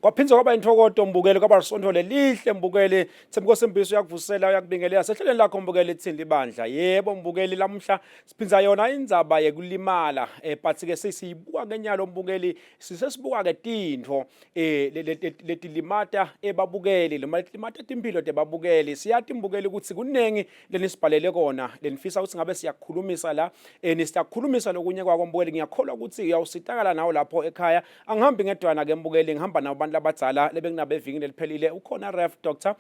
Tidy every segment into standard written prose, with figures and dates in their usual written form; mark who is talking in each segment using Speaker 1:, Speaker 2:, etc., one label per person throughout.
Speaker 1: Kwaphindze kwaba intokoto mbukeli, kwaba lisontfo lelihle mbukeli. Thembinkosi Mbiso uyakuvusela uyakubingelela sehlelweni lakho mbukeli lithini libandla. Yebo mbukeli, lamuhla siphindza yona indzaba yekulimala but ke sesiyibuka kenyalo mbukeli, sisesibuka ke tintfo letilimata ebabukeli noma letilimata timphilo tebabukeli. Siyati mbukeli ukuthi kunengi lenisibhalele kona lenifisa ukuthi ngabe siyakukhulumisa la, nisiyakukhulumisa lokunye kwako mbukeli. Ngiyakholwa ukuthi uyawusitakala nawe lapho ekhaya. Angihambi ngedwana ke mbukeli, ngihamba nabo abantu labadzala lebenginabo evikini leliphelile. Ukhona Rev Dr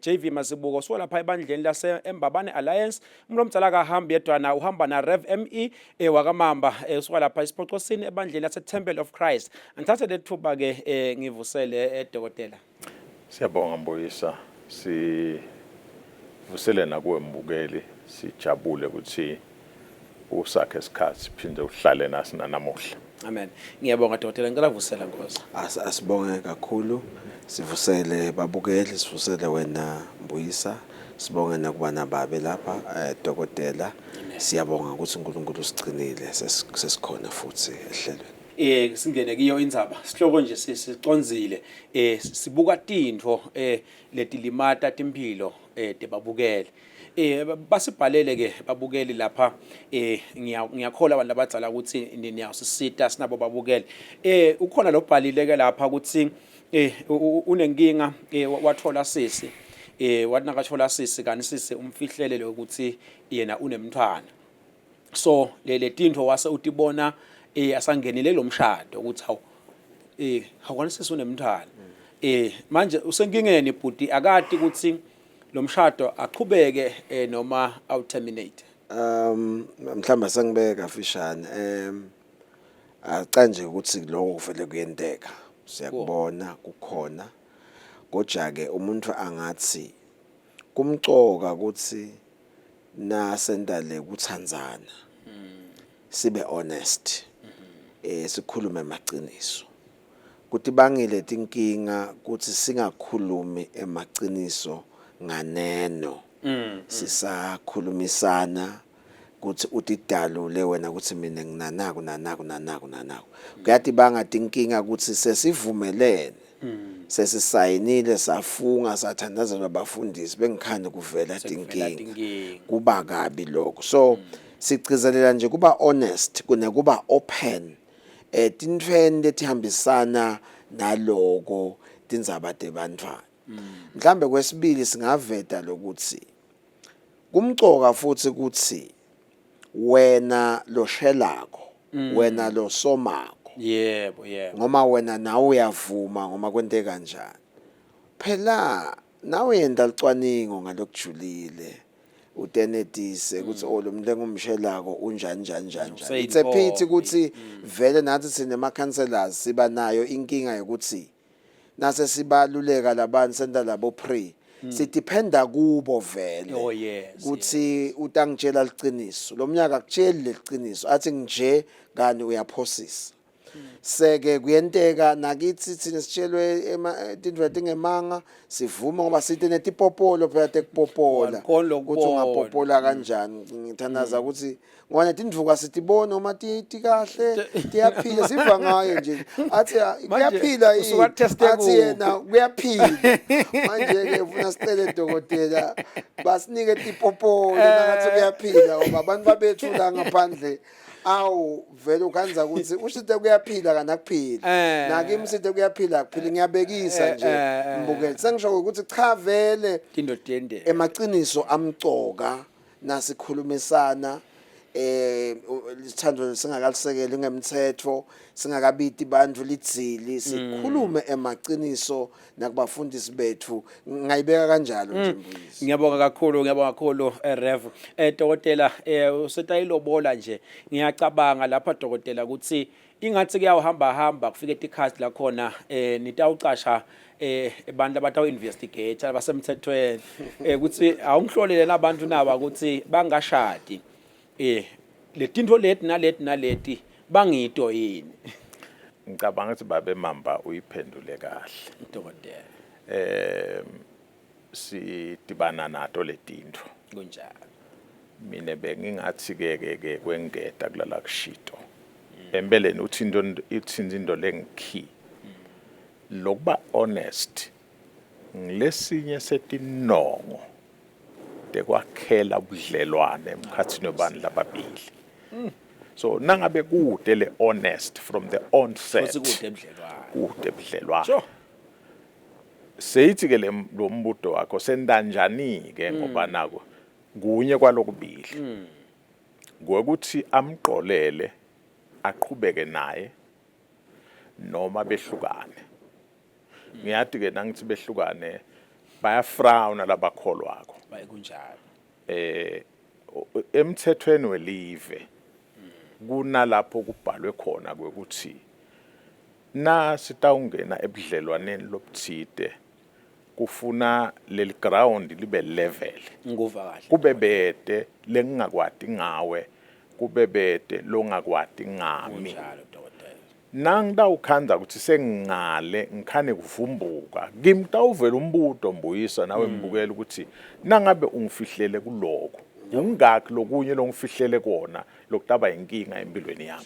Speaker 1: JV Mazibuko usuka lapha ebandleni lase Mbabane Alliance. Umuntu omdala akahambi yedwana, uhamba na Rev ME wakaMamba, usuka lapha esiphocosini ebandleni lase Temple of Christ. Angithathe lethuba ke ngivusele dokotela.
Speaker 2: Siyabonga Mbuyisa, sivusele nakuwe mbukeli, sijabule ukuthi usakhe isikhathi phinde uhlale nasi nanamuhla.
Speaker 1: Amen. Ngiyabonga dokotela, ngicela vusela Nkosi.
Speaker 3: Asibonge kakhulu, sivusele babukeli, sivusele wena Mbuyisa, sibonge nakuba nababe lapha dokotela. Siyabonga ukuthi uNkulunkulu usigcinile sesikhona futhi ehlelweni.
Speaker 1: Singene kiyo indzaba. Sihloko nje sicondzile. Sibuka tintfo letilimata timphilo tebabukeli. Basibhalele ke babukeli lapha, ngiyakholwa abantu abadzala ukuthi niyasisita sinabo babukeli. Ukhona lobhalile ke lapha ukuthi unenkinga, wathola sisi, wathi nakathola sisi kanti sisi umfihlele lokuthi yena unemntwana. So le tintfo wase utibona asangenile lo mshado ukuthi hawu, hawukani sisi unemntwana. Manje usenkingeni bhuti, akati ukuthi lo mshado aqhubeke noma awu-terminate.
Speaker 3: Mhlawumbe sengibeke kafishane. Aca nje ukuthi lokho kuvele kuyenteka. Siyakubona kukhona. Kodwa ke umuntu angathi kumcoka ukuthi nasenta le kuthandzana sibe honest, sikhulume emaciniso. Kutibangile tinkinga ukuthi singakhulumi emaciniso nganeno, sisakhulumisana ukuthi utidalule wena ukuthi mina nginanaku nanaku nanaku nanaku. Kuyatibanga tinkinga ukuthi sesivumelene, sesisayinile, safunga, sathandazelwa abafundisi, bengikhani kuvela tinkinga, kuba kabi lokho. So sigcizelela nje kuba honest kunekuba open tintfweni letihambisana naloko tindzaba tebantfwana. Mhlambe kwesibili singaveta lokuthi kumcoka futhi ukuthi wena loshelako, wena losomako,
Speaker 1: Yebo, yebo.
Speaker 3: Ngoba wena nawe uyavuma ngoma kwente kanjani. Phela nawe yenta licwaningo ngalokujulile, utenetise ukuthi oh, lo muntu engumshelako unjani njani njani njani. It's a pity ukuthi vele nathi sinema counselors siba nayo inkinga yokuthi nase sibaluleka labantu senta labo pre sidependa kubo vele
Speaker 1: Oh, yes,
Speaker 3: ukuthi utangitshela liciniso lo mnyaka, akutsheli leliciniso, athi nje kani uyaphosisa. Seke kuyenteka nakithi thina sitshelwe tintfo letingemanga, sivume ngoba site netipopolo phela tekupopola
Speaker 1: Walikhona
Speaker 3: ukuthi
Speaker 1: lokubona.
Speaker 3: Ungapopola kanjani. Ngithandaza ukuthi ngoba netindvuka sitibona uma tikahle tiyaphila, siva ngayo nje athi, "Ah,
Speaker 1: Manje,
Speaker 3: kuyaphila yini?"
Speaker 1: usuka teste
Speaker 3: Athi
Speaker 1: kuphi?
Speaker 3: yena kuyaphila. Manje-ke ufuna sicele dokotela basinike tipopolo nangathi kuyaphila, ngoba abantu babethu la ngaphandle awu vele ukhanza ukuthi ushite kuyaphila kana kuphila, nakimi sithe kuyaphila kuphila. Ngiyabekisa nje mbukeli, sengisho ukuthi cha vele
Speaker 1: Tinto tiyenteka.
Speaker 3: Emaciniso amcoka nasikhulumisana, isithando singakalisekeli ngemthetho, singakabiti bantfu lidzili, sikhulume emaciniso nakubafundisi bethu. Ngayibeka kanjalo nje Mbuyisi.
Speaker 1: Ngiyabonga kakhulu, ngiyabonga kakhulu, Rev. Dokotela, usetayilobola nje. Ngiyacabanga lapha dokotela ukuthi ingathi kuyawuhamba hamba kufike tikhathi la khona nitawucasha abantu abatawu investigate abasemthethweni ukuthi awungihlolele nabantu naba ukuthi bangashadi, letinto leti naleti naleti bangito yini.
Speaker 2: Ngicabanga ukuthi babe Mamba uyiphendule kahle.
Speaker 1: Dokotela.
Speaker 2: Sidibana nato letinto.
Speaker 1: Kunjalo.
Speaker 2: Mina bengingathi ke ke ke kwengeta kulala kushito. Empeleni uthi into, ithinta into lengikey. Lokuba honest ngilesinye setinongo tekwakhela ubudlelwane emkhathini webantu lababili. So nangabe kude le honest from the onset,
Speaker 1: Futhi kude ebudlelwane.
Speaker 2: Kude budlelwane.
Speaker 1: Sure.
Speaker 2: Seyithi ke le lo mbuto wakho sendanjani ke, ngoba nako kunye kwalokubili ngokuthi amqolele aqhubeke naye noma behlukane. Ngiyati ke nangithi behlukane bayafrowna labakholwako.
Speaker 1: Baye kunjalo.
Speaker 2: Emthethweni welive kunalapho kubhalwe khona kwekuthi na sitawungena ebudlelwaneni lobuthide kufuna leli ground libe level.
Speaker 1: Ngikuva kahle.
Speaker 2: Kube bede lengingakwati ngawe, kube bede longakwati ngami.
Speaker 1: Kunjalo, dokotela.
Speaker 2: Nangitawukhandza ukuthi sengingale ngikhane kuvumbuka kimi, kutawuvela umbuto, Mbuyisa, nawe mbukela, ukuthi nangabe ungifihlele kuloko, ungakhi lokunye longifihlele kona lokutaba inkinga empilweni yami?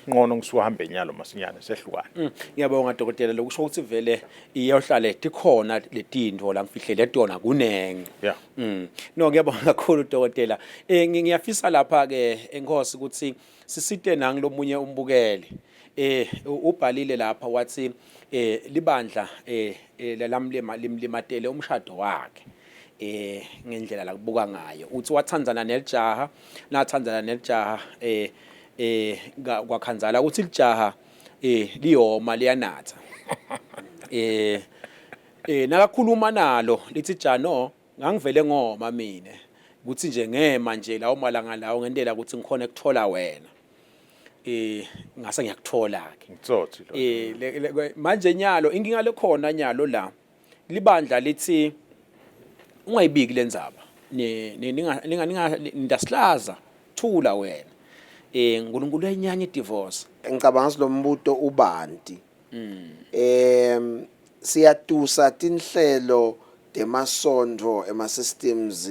Speaker 2: Ngcono ngisuhambe nyalo masinyane, sehlukane.
Speaker 1: Ngiyabonga, dokotela. Lokusho ukuthi vele iyohlale tikhona letintfo la ngifihlele tona kunengi.
Speaker 2: Yeah.
Speaker 1: No, ngiyabonga kakhulu, dokotela. Ngiyafisa lapha ke enkosi ukuthi sisite nangi lomunye umbukeli. Ubhalile lapha wathi libandla lamlima limlimatele umshado wakhe. Ngendlela la kubuka ngayo. Uthi wathandzana nelijaha, nathandzana nelijaha kwakhanzala ukuthi lijaha liyoma liyanatha. Nakakhuluma nalo lithi, "Ja, no, ngangivele ngoma mine kuthi nje ngema nje lawo malanga lawo ngentela ukuthi ngikhona ukuthola wena, ngase ngiyakuthola ke."
Speaker 2: Ngitsotsi lo.
Speaker 1: Manje nyalo inkinga lekhona nyalo la libandla lithi ungayibiki lendzaba, ne ninga ninga ninga ndasihlaza, thula wena, uNkulunkulu uyayinyanya i-divorce.
Speaker 3: Ngicabanga ukuthi lo mbuto ubanti. Siyatusa tinhlelo temasonto, ema-systems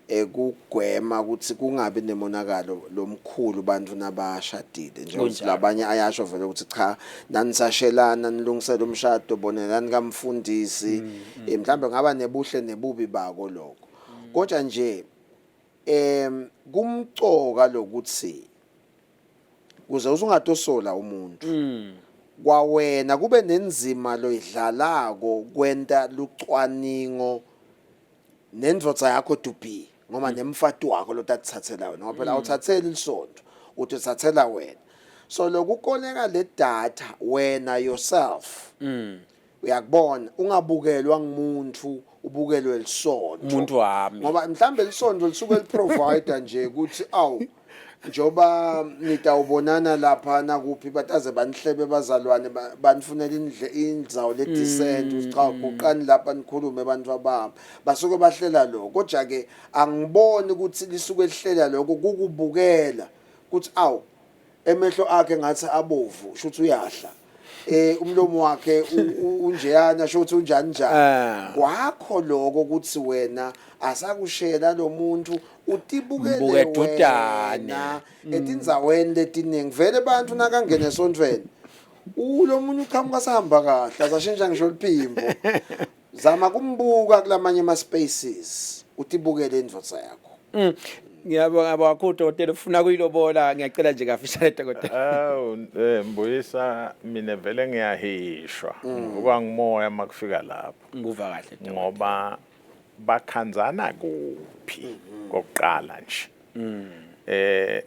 Speaker 3: ekugwema ukuthi kungabi nemonakalo lomkhulu bantu nabashadile, njengokuthi labanye ayasho vele ukuthi cha, nanisashelana nilungisele umshado, bonelani kamfundisi. Mhlambe ngaba nebuhle nebubi bako lokho, kodwa nje kumcoka lokuthi kuze usungatosola umuntu kwawena kube nenzima loyidlalako kwenta lucwaningo nendvodza yakho to be, ngoba nemfati wakho lotatithathela wena, ngoba phela awuthatheli lisonto, utithathela wena. So lokukoleka le data wena yourself, uyakubona, ungabukelwa ngumuntu, ubukelwe lisonto.
Speaker 1: Umuntu wami.
Speaker 3: Ngoba mhlambe lisonto lisuke li-provide nje ukuthi awu, njoba nitawubonana lapha nakuphi, bataze banihlebe bazalwane, banifunela indzawo le-decent ukuthi cha, guqani lapha nikhulume abantu bami. Basuke bahlela lokho, kodwa ke angiboni ukuthi lisuke lihlela lokho kukubukela ukuthi awu, emehlo akhe ngathi abovu, shuthi uyahla, umlomo wakhe unjeyana, shuthi unjani njani. Kwakho lokho ukuthi wena asakushela lo muntu, utibukele
Speaker 1: Mbuke dudane.
Speaker 3: wena etindzaweni letiningi. Vele bantu nakangena esontweni, ulo munye uqhamuka sahamba kahle, asashintsha ngisho liphimbo. Zama kumbuka kulamanye ama-spaces, utibukele indvodza yakho.
Speaker 1: Ngiyabonga kakhulu, dokotela. Ufuna kuyilobola, ngiyacela nje kafishane, dokotela.
Speaker 2: Awu, Mbuyisa, mina vele ngiyahishwa. Ngivukwa ngumoya makufika lapho.
Speaker 1: Ngikuva kahle, dokotela.
Speaker 2: Ngoba bakhanzana kuphi kokuqala nje?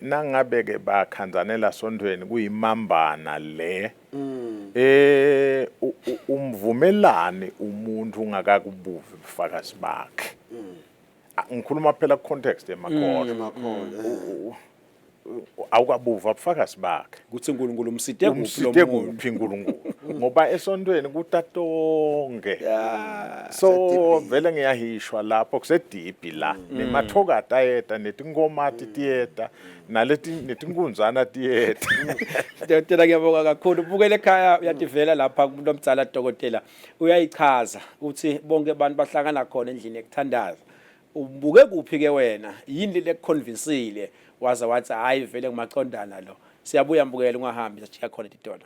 Speaker 2: Nangabe ke bakhanzanela sontweni, kuyimambana le. Umvumelani umuntu ungakakubuvi ubufakazi bakhe? Ngikhuluma phela ku context emakhona.
Speaker 3: Emakhona.
Speaker 2: Awukabuva ubufakazi bakhe.
Speaker 1: Kuthi uNkulunkulu umsite kuphi lo
Speaker 2: Umsite
Speaker 1: muntu.
Speaker 2: Kuphi uNkulunkulu, ngoba esontweni kutatonke, so vele ngiyahishwa lapho, kusedibhi la, nemathokati ayeta, netinkomati tiyeta, naleti netinkunzana tiyeta.
Speaker 1: Dokotela, ngiyabonga kakhulu. Bukele ekhaya, uyativela lapha kumuntu omdala, dokotela. Uyayichaza ukuthi bonke abantu bahlangana khona endlini ekuthandaza. Ubuke kuphi ke wena? Yini le kuconvincile waza wathi hayi, vele ngumacondana lo? Siyabuya, mbukele, ungahambi, sashiya khona titolo.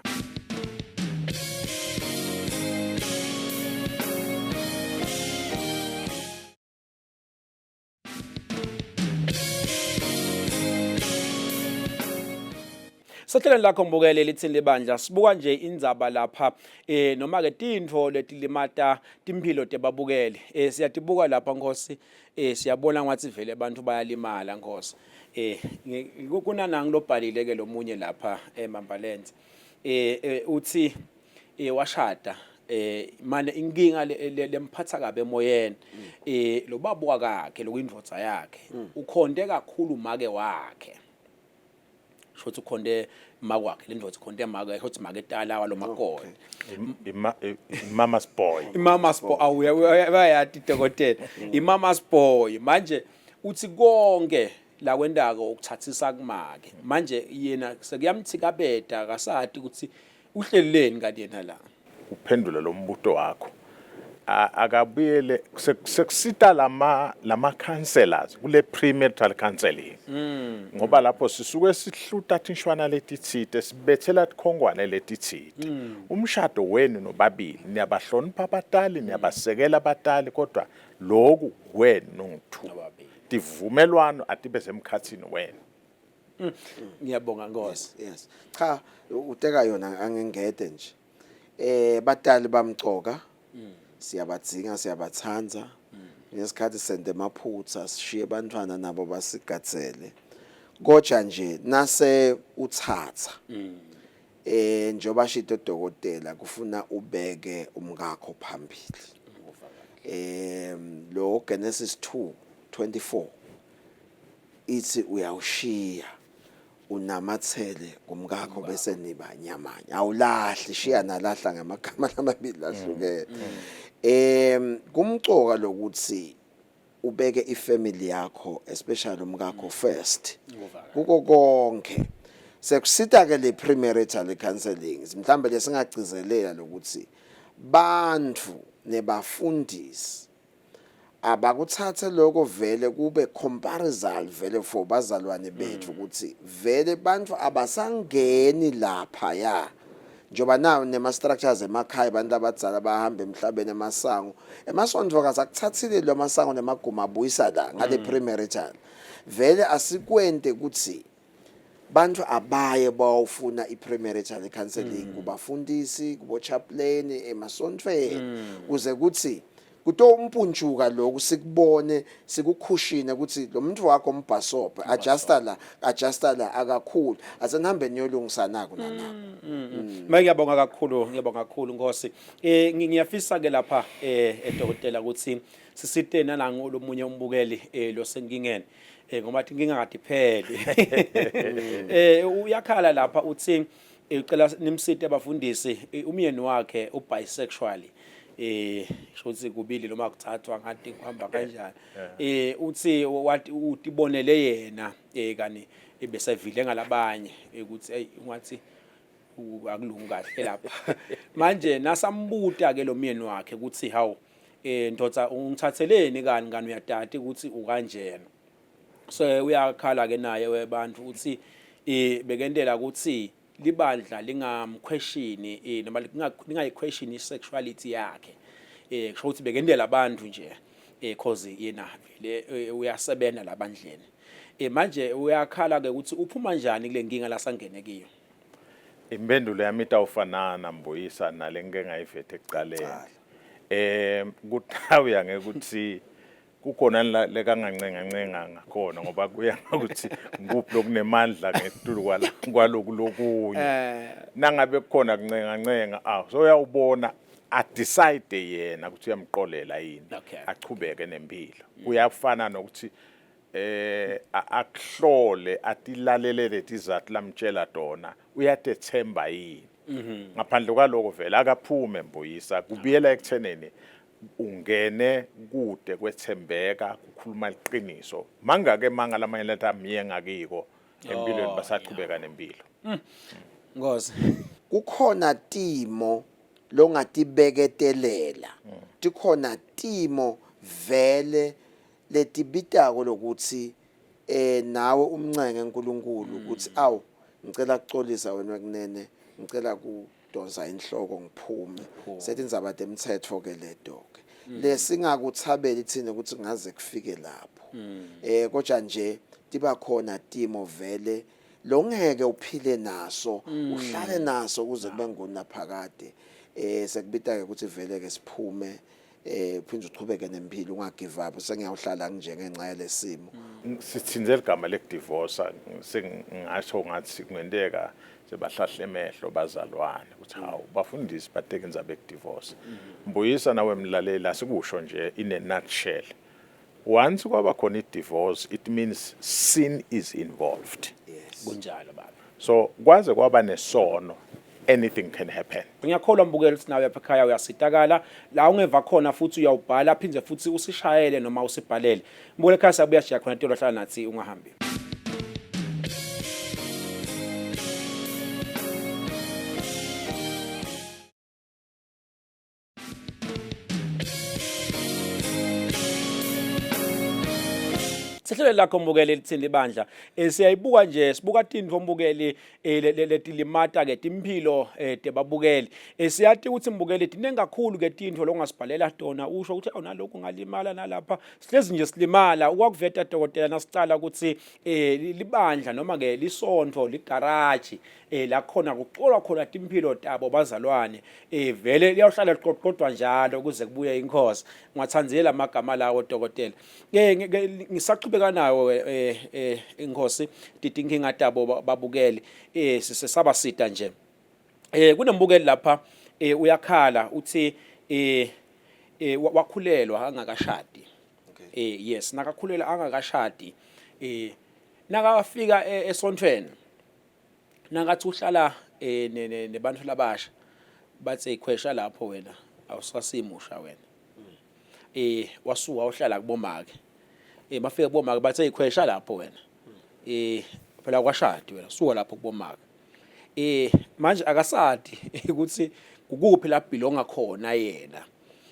Speaker 1: Sehlelweni lakho mbukele litsini libandla sibuka nje indzaba lapha eh noma ke tintfo letilimata timphilo tebabukeli. Eh siyatibuka lapha Nkosi eh siyabona ngathi vele abantu bayalimala Nkosi. Eh kunanangi lobhalile ke lomunye lapha eMambalenze. Eh, eh uthi eh washada eh mane inkinga lemphatha kabi emoyeni eh lo baba wakhe lokuyindvodza yakhe ukhonte kakhulu make wakhe shothi ukhonte make wakhe le ndvodza ukhonte make wakhe shothi make tala walo makoti
Speaker 2: Mama's boy
Speaker 1: imama's boy awuya bayati dokotela imama's boy manje uthi konke la kwendako ukuthathisa kumake manje yena sekuyamthikabeda akasati ukuthi uhleleni kanti yena la
Speaker 2: uphendula lo mbuto wakho akabuyele sekusita lama lama counselors kule premarital counseling mm. ngoba lapho sisuke sihluta thinshwana letitsite sibethela tikhongwane letitsite mm. umshado wenu nobabili niyabahlonipha abatali niyabasekela abatali kodwa loku wenu nongithu tivumelwano atibe semkhathini wenu
Speaker 1: Ngiyabonga Nkosi.
Speaker 3: Yes. Cha uteka yona angengede nje. Eh batali bamcoka. Siyabadzinga siyabathanda. Ngesikhathi sente emaphutha sishiye abantwana nabo basigatsele. Kodwa nje nase uthatha. Eh njoba shito dokotela kufuna ubeke umkakho phambili. Eh lo Genesis 2:24 ithi uyawushiya unamathele kumkakho bese niba nyamanye awulahli shiya nalahla ngamagama lamabili lahlukene em kumcoka lokuthi ubeke ifamily yakho especially umkakho first kuko konke sekusita ke le premarital counseling mhlambe lesingagcizelela lokuthi bantu nebafundisi Abakuthathe lokho vele kube comparisal vele for bazalwane bethu ukuthi vele bantu abasangeni lapha ya njengoba nawo nema structures emakhaya abantu abadzala bahamba emhlabeni emasango emasontfo akuthathile lo masango nemaguma abuyisa la ngale premarital vele asikwente ukuthi bantu abaye bawufuna i-premarital counseling kubafundisi kubo-chaplain emasontfweni kuze kuthi kutompuntshuka lokhu sikubone sikukhushine ukuthi lo muntu wakho umbhasobhe adjusta la adjusta la akakhulu asenihambe niyolungisa naku nanaku
Speaker 1: Manje ngiyabonga kakhulu ngiyabonga kakhulu Nkosi. Eh ngiyafisa ke lapha eh dokotela ukuthi sisite nanangu lomunye umbukeli eh losenkingeni. Eh ngoba athi inkinga kade iphele. Eh uyakhala lapha uthi eh, ucela nimsite abafundisi eh, umyeni wakhe u bisexual. Eh sho ukuthi kubili noma kuthathwa ngathi kuhamba kanjani. Eh uthi wathi utibonele yena eh kani ebesevile ngalabanye ukuthi hey ungathi akulungi kahle lapha. Manje nasambuta ke lo myeni wakhe ukuthi hawu eh ndoda ungithatheleni kani kani uyadada ukuthi ukanjena so uyakhala ke naye webantu uthi eh bekentela ukuthi libandla lingamquestion eh noma lingayiquestion isexuality yakhe eh kusho ukuthi bekentela abantu nje eh cause yena vele eh, uyasebenza labandleni eh manje uyakhala ke ukuthi uphuma njani kule nkinga lasangene kiyo
Speaker 2: Impendulo yami itawufanana Mbuyisa nale ngike ngayivetha ekuqaleni. Eh kutawuya ngekuthi kukhona la lekangancenga ncenga ngakhona ngoba kuya ngokuthi ngikuphi lokunemandla ngetulu kwala kwaloku lokunye.
Speaker 1: Eh.
Speaker 2: Nangabe kukhona kuncenga ncenga aw so uyawubona a decide yena ukuthi uyamqolela yini
Speaker 1: Okay.
Speaker 2: achubeke nempilo. Kuyafana nokuthi eh akuhlole atilalele letizathu lamtshela tona uyatethemba yini mhm. ngaphandle kwaloko vele akaphume mbuyisa kubuyela ekutheneni ungene kude kwethembeka kukhuluma iqiniso mangake manga lamanye letha miye ngakiko empilweni oh, basachubeka nempilo mm.
Speaker 1: Ngozi
Speaker 3: kukhona timo longatibeketelela mm. tikhona timo vele letibitako lokuthi eh nawe umncenge uNkulunkulu ukuthi awu ngicela kuxolisa wena wekunene ngicela kudonsa inhloko ngiphume sethi indzaba temthetho ke leto ke lesingakuthabeli thina ukuthi ngaze kufike lapho eh kodwa nje tiba khona timo vele. longeke uphile naso uhlale naso kuze kube ngunaphakade. Sekubita ke ukuthi vele ke siphume, uphinde uchubeke nempilo, unga give up, sengiyawuhlala nje ngenxa yalesimo.
Speaker 2: Sithinze ligama lekudivosa, sengingasho ngathi kungenteka sebahlahle emehlo bazalwane ukuthi hawu, bafundisi bateka indzaba yekudivosa. Mbuyisa nawe mlaleli, asikusho nje in a nutshell, once kwaba khona i-divorce, it means sin is involved.
Speaker 1: Kunjalo, baba.
Speaker 2: So kwaze kwaba nesono, anything can happen.
Speaker 1: Ngiyakholwa, mbukeli, ukuthi nawe lapha ekhaya uyasitakala la ungeva khona, futhi uyawubhala, phindze futhi usishayele noma usibhalele. Mbukeli ekhaya, siyabuya, siya khona tolo, hlala nathi, ungahambi. Sihlelo lakho, mbukeli, lithini libandla. Siyayibuka nje, sibuka tintfo, mbukeli, letilimata ke timphilo tebabukeli. Siyati ukuthi, mbukeli, tinengi kakhulu ke tintfo longasibhalela tona, usho ukuthi awunalokhu ngalimala nalapha. Sihlezi nje silimala. Ukwakuveta, dokotela, nasicala ukuthi libandla noma ke lisontfo ligaraji la khona kucolwa khona timphilo tabo bazalwane, vele liyawuhlala liqoqodwa njalo kuze kubuye inkosi. Ngiwathandzile amagama lawo, dokotela. Ngisachubeka nawo, inkosi, titinkinga tabo babukeli, sisesabasita nje. Kunembukeli lapha, uyakhala, uthi wakhulelwa angakashadi. Yes, nakakhulelwa angakashadi, nakafika esontfweni, nakathi uhlala nebantu labasha, bathe ikhwesha lapho, wena awusasimusha wena. Wasuka uhlala kubomake, bafika kubomake, bathe ikhwesha lapho wena, phela kwashadi wena, suka lapho kubomake. Manje akasadi ukuthi kukuphi la belonga khona yena,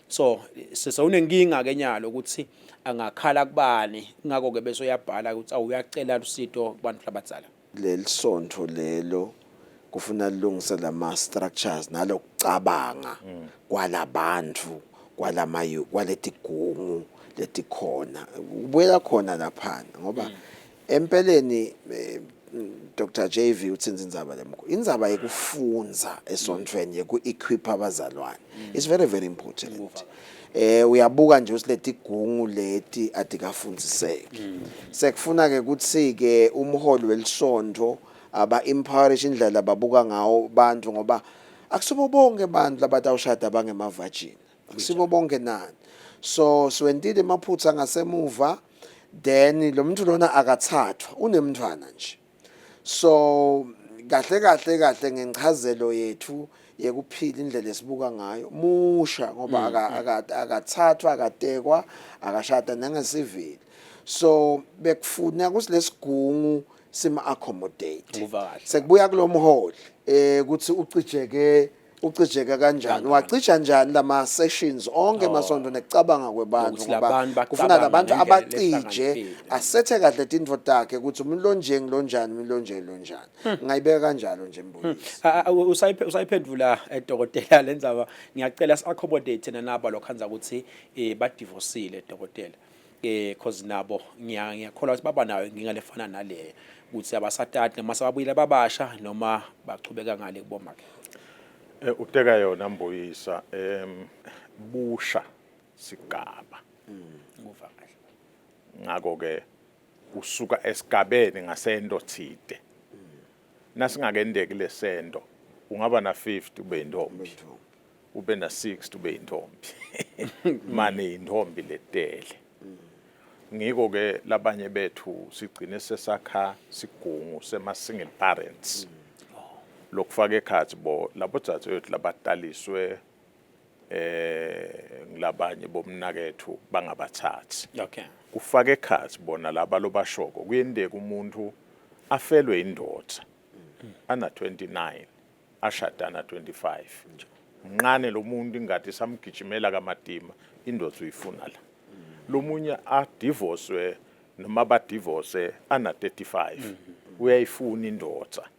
Speaker 1: so sesewunenkinga ke nyalo ukuthi angakhala kubani. Ngakho ke bese uyabhala ukuthi awuyacela lusito kubantu labadzala.
Speaker 3: Leli sontfo lelo kufuna lilungise lama structures nalokucabanga kwalabantu, kwalama kwaletigungu letikhona, kubuyela khona laphana, ngoba empeleni, Dr JV, uthinza indzaba lemkhulu, indzaba yekufunza esontfweni, yeku-equip abazalwane, is very very important. Uyabuka nje ukuthi letigungu leti atikafundziseki. Sekufuna ke kutsi ke umholi welisontfo aba empowerish indlela babuka ngawo bantu, ngoba akusibo bonke abantu labatawushada bangemavagina, akusibo bonke nani. So siwentile emaphutsa ngasemuva, then lo muntu lona akathathwa, unemntfwana nje. So kahle kahle kahle, ngenchazelo yethu yekuphila, indlela esibuka ngayo, musha ngoba akathathwa, akatekwa, akashada nangesivili. So bekufuna ukuthi lesigungu sima accommodate.
Speaker 1: Kuva kahle.
Speaker 3: Sekubuya kulomholi ukuthi ucijeke kanjani, wacija njani lama sessions onke masonto nekucabanga kwebantu.
Speaker 1: Ukuthi
Speaker 3: ngoba
Speaker 1: labantu
Speaker 3: kufuna
Speaker 1: bacabanga
Speaker 3: labantu
Speaker 1: ngendlela
Speaker 3: abacije,
Speaker 1: lehlakaniphile.
Speaker 3: Asethe kahle tintfo takhe ukuthi umuntu lonjeni lonjani, umuntu lonjeni lonjani. Ngayibeka kanjalo nje, mbuyisi.
Speaker 1: Ah, ah, usayiphendula, dokotela, lendzaba. Ngiyacela si-accommodate nanaba lokhanza ukuthi badivorcile, dokotela, cause nabo ngiyakholwa ukuthi baba nayo inkinga lefana naleyo, ukuthi abasatati noma sababuyile babasha noma bachubeka ngale kubomake.
Speaker 2: Uteka yona, Mbuyisa, busha sigaba.
Speaker 1: Kuva kahle.
Speaker 2: Ngakho ke kusuka esigabeni ngasento thide, nasingakendeki lesento, ungaba na 50 ube intombi, ube na 60 ube intombi, mane intombi letele. Ngiko ke labanye bethu sigcine sesakha sigungu sema single parents, lokufaka ekhatsi bo labo dzadzewethu labataliswe ngilabanye bomnakethu bangabathathi. Kufaka ekhatsi bona laba lobashoko, kuyenteka umuntu afelwe indoda ana 29, ashada ana 25, mncane lo muntu, ingadi samgijimela kamatima, indoda uyifuna la. Lomunye adivorcwe noma badivorce ana 35, uyayifuna indoda.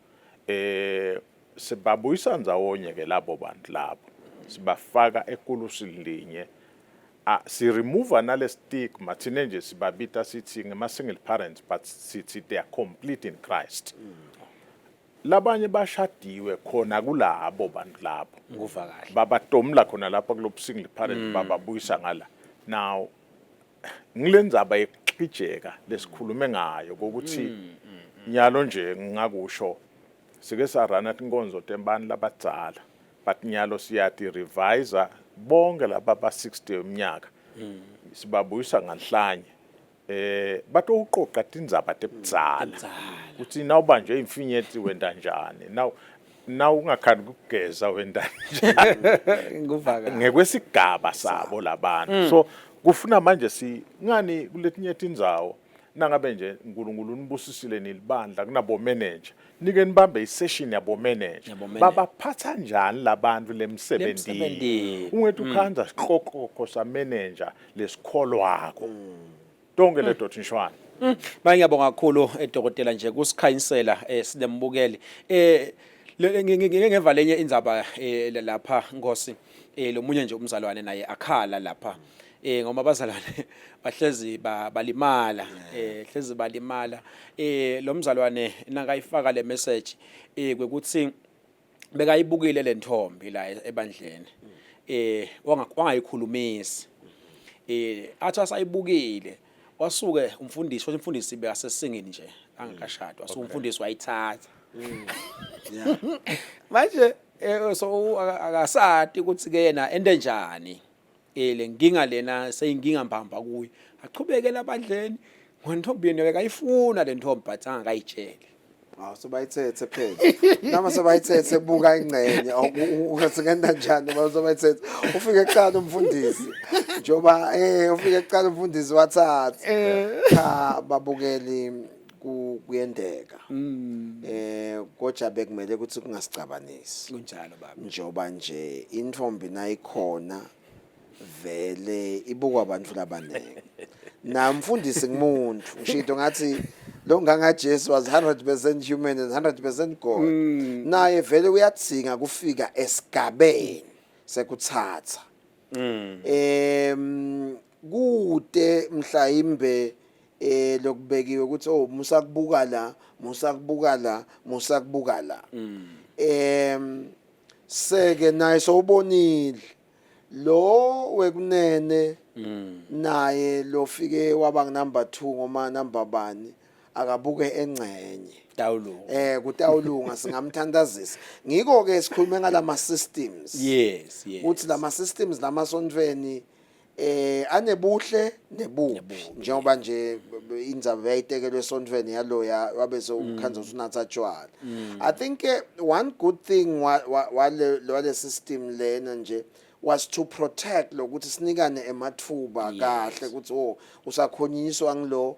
Speaker 2: Sibabuyisa ndzawonye ke labo bantu labo, sibafaka ekulusini linye, si remove nale stigma. Thine nje sibabita sithi ngema single parents, but sithi they are complete in Christ. Labanye bashadiwe khona kulabo bantu labo.
Speaker 1: Nguva kahle.
Speaker 2: Babatomla khona lapha kulo single parent bababuyisa ngala. Now ngilendzaba yekuxijeka lesikhulume ngayo kokuthi nyalo nje ngingakusho sike sarana tinkonzo tembani labadzala but nyalo siyati revise bonke laba ba 60 eminyaka sibabuyisa nganhlanye eh batowuqoqa tindzaba tebudzala ukuthi nawubanjwe imfinyetsi wenta njani naw naw ungakhani ukugeza wenta njani
Speaker 1: Nguva kahle.
Speaker 2: ngekwesigaba sabo labantu so kufuna manje si ngani kuletinye tindzawo nangabe nje uNkulunkulu unibusisile nilibandla kunabo manager nike nibambe isession yabo manager
Speaker 1: Yabo manager.
Speaker 2: babaphatha njani labantu lemsebentini
Speaker 1: Lemsebentini.
Speaker 2: ungethu ukhandza siqoqoko sa manager lesikholwako tonke leto tinshwana.
Speaker 1: Maye ngiyabonga kakhulu dokotela nje kusikhanyisela sinembukeli. Ngike ngeva lenye indzaba lapha Nkosi lomunye nje umzalwane naye akhala lapha ngoba abazalwane bahlezi balimala hlezi balimala lo mzalwane nakayifaka le message kwekuthi bekayibukile le ntombi la ebandleni wangayikhulumisi athi asayibukile wasuke umfundisi wathi umfundisi bekasesingini nje angakashadwa wasuke umfundisi wayithatha. Manje so akasati ukuthi ke yena ente njani le nkinga lena seyinkinga mbamba kuye achubeke labandleni ngontombi yena bekayifuna le ntombi but angakayitsheli.
Speaker 3: Hawu sobayithethe phela. Nama sobayithethe buka ingcenye ungathi ngenda njani uma sobayithethe. Ufike kuqala umfundisi. Njoba ufike kuqala umfundisi wathatha. Cha babukeli kuyendeka. Kodwa bekumele ukuthi kungasicabanisi.
Speaker 1: Kunjalo baba.
Speaker 3: Njoba nje intombi nayikhona vele ibukwa abantu labaningi na mfundisi ngumuntu ngisho ngathi lo nganga Jesu was 100% human and 100% God naye vele uyathinga kufika esigabeni sekuthatha kude mhlawumbe lokubekiwe ukuthi oh musa kubuka la musa kubuka la musa kubuka la seke naye sowubonile lo wekunene naye lofike waba number 2 ngoma number bani akabuke engcenye
Speaker 1: Tawulunga.
Speaker 3: Kutawulunga singamthandazisa ngiko ke sikhulume ngalama systems
Speaker 1: Yes.
Speaker 3: Kuthi lama systems lamasontweni anebuhle nebubi njengoba nje indzaba yayitekelwe esontweni yaloya wabe sewukhandza ukuthi unatha tshwala. I think one good thing wale system lena nje was to protect lokuthi sinikane emathuba kahle ukuthi oh usakhonyiswa ngilo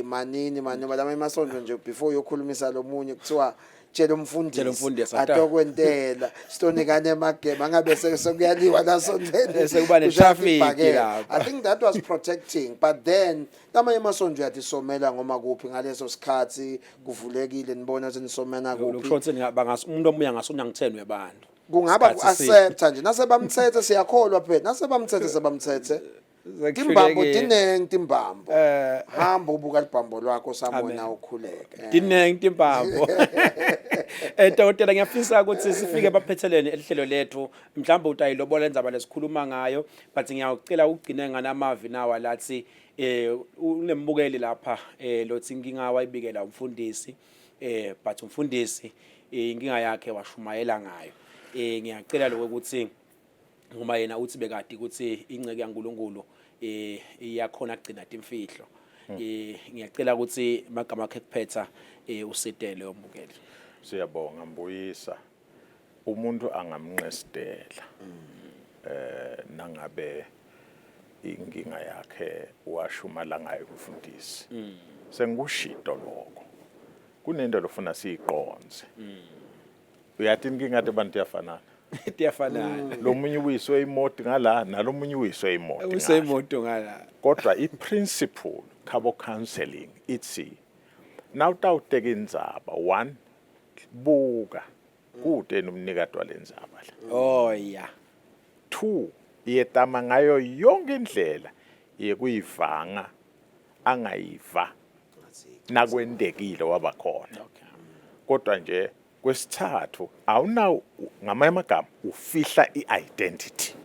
Speaker 3: manini mani ngoba lama emasonto nje before uyokhulumisa lo munye kuthiwa tshela umfundisi
Speaker 1: Tshela umfundisi, ata.
Speaker 3: atokwentela sitonikane emagema angabe sekuyaliwa lasontweni
Speaker 1: Sekuba ne-traffic lapha.
Speaker 3: I think that was protecting, but then lamanye emasonto uyatisomela ngoma kuphi ngaleso sikhathi kuvulekile nibona ukuthi nisomena kuphi.
Speaker 1: Lokusho ukuthi umuntu omunye angasona ngitheni webantu.
Speaker 3: Kungaba
Speaker 1: Isikhathi
Speaker 3: ku-accepta nje nasebamthethe siyakholwa phela nasebamthethe sebamthethe timbambo tinengi timbambo hamba ubuka libhambo lwakho samona ukhuleke.
Speaker 1: Tinengi timbambo. Dokotela ngiyafisa ukuthi sifike ebaphethelweni elihlelo lethu mhlawumbe utayilobola indzaba lesikhuluma ngayo but ngiyacela ugcine nganamavi nawa lathi unembukeli lapha lothi inkinga wayibikela umfundisi but umfundisi inkinga yakhe washumayela ngayo. Ngiyacela lokho ukuthi ngoba yena uthi bekade ukuthi inceke yaNkuluNkulu iyakhona kugcina timfihlo. Ngiyacela ukuthi magama akhe kuphetha usitele ombukeli.
Speaker 2: Siyabonga Mbuyisa. Umuntu angamnqestela nangabe inkinga yakhe washumala ngayo umfundisi. Sengikushito lokho. Kunento lofuna siyiqonze. Uyathi inkinga abantu iyafanana.
Speaker 1: Tiyafanana.
Speaker 2: Lo munye uyiswe imoti ngala nalomunye uyiswe imoti.
Speaker 1: Uyiswe imoto ngala.
Speaker 2: Kodwa i-principle khabo counseling ithi nawutawuteka indzaba one buka kude nomnikati walendzaba la.
Speaker 1: Oh yeah.
Speaker 2: 2 yetama ngayo yonke indlela yekuyivanga angayiva nakwendekile wabakhona.
Speaker 1: Okay.
Speaker 2: Kodwa nje Kwesithathu, awunawo, ngamanye amagama ufihla i-identity.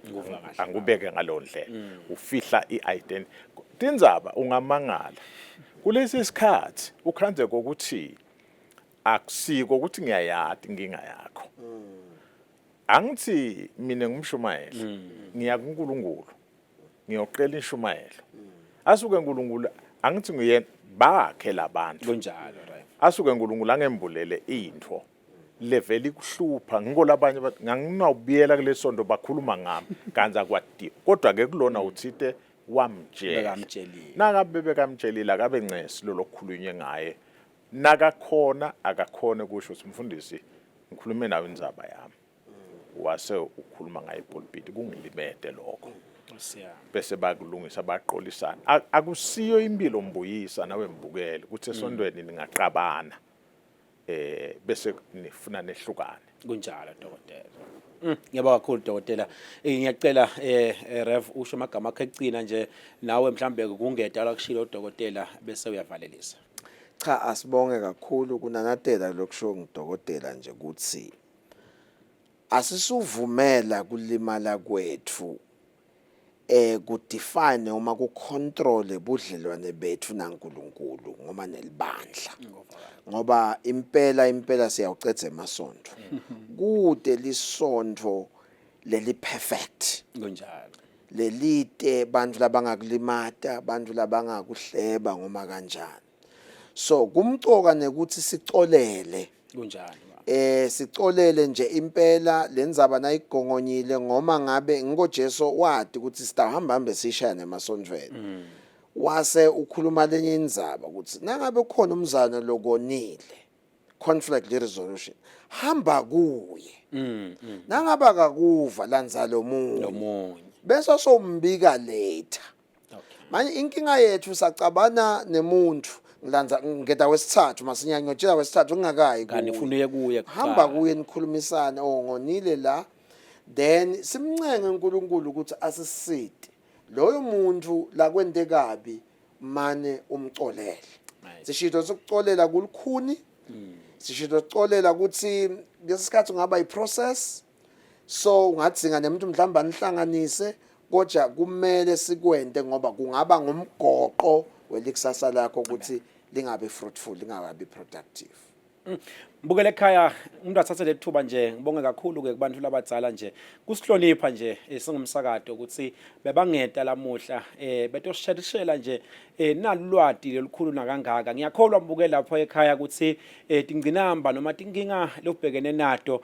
Speaker 2: Angubeke ngaleyo ndlela, ufihla i-identity. Tindzaba ungamangala kulesi sikhathi ukhandze kokuthi akusiko ukuthi ngiyayati inkinga yakho. Angithi mina ngumshumayeli, ngiya kuNkulunkulu ngiyoqela inshumayelo. Asuke uNkulunkulu, angithi nguyena bakhe labantu.
Speaker 1: Kunjalo, right.
Speaker 2: Asuke uNkulunkulu angembulele into leveli kuhlupha ngiko labanye nganginawubuyela kulesonto bakhuluma ngami kanti akwati, kodwa ke kulona uthite wamtshela.
Speaker 1: Bekamtshelile.
Speaker 2: Nangabe bekamtshelile akabe ncesi lo lokukhulunywe ngaye, nakakhona akakhona kusho ukuthi mfundisi ngikhulume nawe indzaba yami, wase ukhuluma ngaye epulpit, kungilimede lokho. Bese bakulungisa baqolisana. Akusiyo impilo mbuyisa nawe mbukele ukuthi esontweni ningaqabana bese nifuna nehlukane.
Speaker 1: Kunjalo dokotela. Ngiyabonga kakhulu dokotela. Ngiyacela Rev usho amagama akhe ekugcina nje nawe mhlambe kungeda la kushilo udokotela bese uyavalelisa.
Speaker 3: Cha, asibonge kakhulu kunanatela lokusho ngidokotela nje ukuthi asisuvumela kulimala kwethu kudefine noma kucontrol budlelwane bethu naNkulunkulu ngoma nelibandla, ngoba impela impela siyawucedza emasontfo, kude lisontfo leli perfect.
Speaker 1: Kunjalo.
Speaker 3: Lelite bantfu labangakulimata, bantfu labangakuhleba ngoma kanjani. So kumcoka nekuthi sicolele.
Speaker 1: Kunjalo.
Speaker 3: Sicolele nje impela lendzaba nayigongonyile, ngoma ngabe ngiko Jesu wati ukuthi sitahamba hambe sishaya nemasontfweni. Wase ukhuluma lenye indzaba ukuthi nangabe kukhona umzana lokonile, conflict resolution, hamba kuye. Nangabe akakuva landza lomunye.
Speaker 1: Lomunye.
Speaker 3: Bese sombika later. Manje inkinga yethu sacabana nemuntu, ngilandza ngeda wesithathu masinya, ngiyotshela wesithathu ngingakayi
Speaker 1: Kanti ufuna uye kuye kuqala.
Speaker 3: Hamba kuye nikhulumisane, oh ngonile la, then simncenge uNkulunkulu ukuthi asisite loyo muntu lakwente kabi, mane umcolele. Sishito sokucolela kulukhuni, sishito sokucolela ukuthi ngesikhathi ungaba iprocess, so ungadzinga nemuntu mhlawumbe anihlanganise, kodwa kumele sikwente ngoba kungaba ngumgoqo welikusasa lakho ukuthi lingabe fruitful, lingabi productive.
Speaker 1: Mbukele ekhaya, umuntu athathe lethuba nje ngibonge kakhulu ke kubantu labadzala nje kusihlonipha nje singumsakato ukuthi bebangeta lamuhla betosishela nje nalulwati lolukhulu nakangaka. Ngiyakholwa mbukele lapho ekhaya ukuthi tingcinamba noma tinkinga lobhekene nato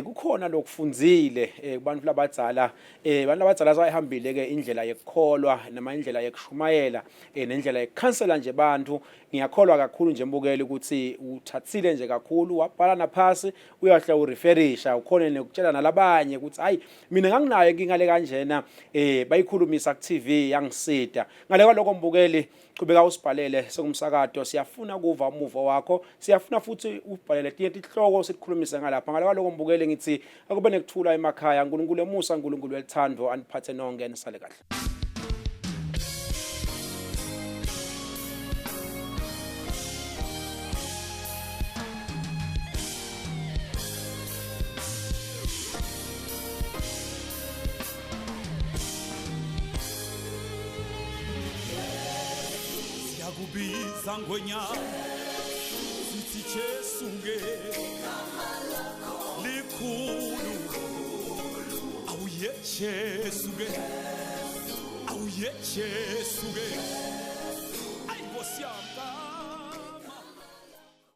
Speaker 1: kukhona lokufundzile kubantu labadzala. Abantu labadzala sayihambile ke indlela yekukholwa noma indlela yekushumayela nendlela yekukhansela nje bantu. Ngiyakholwa kakhulu nje mbukeli ukuthi uthathile nje kakhulu wabhala naphasi, uyahla ureferisha ukhona nekutshela nalabanye ukuthi hayi mina nganginayo inkinga le kanjena, bayikhulumisa ku TV yangisida. Ngale kwaloko mbukeli, chubeka usibhalele sengumsakato, siyafuna kuva umuvo wakho, siyafuna futhi ubhalele tinye tihloko sikhulumise ngalapha. Ngale kwaloko mbukeli, ngithi akube nekuthula emakhaya. uNkulunkulu emusa, uNkulunkulu welithando aniphathe nonke, nisale kahle.
Speaker 4: Siyakubiza ngonyaka sithi Jesu ke likhulu, awuye Jesu ke, awuye Jesu ke.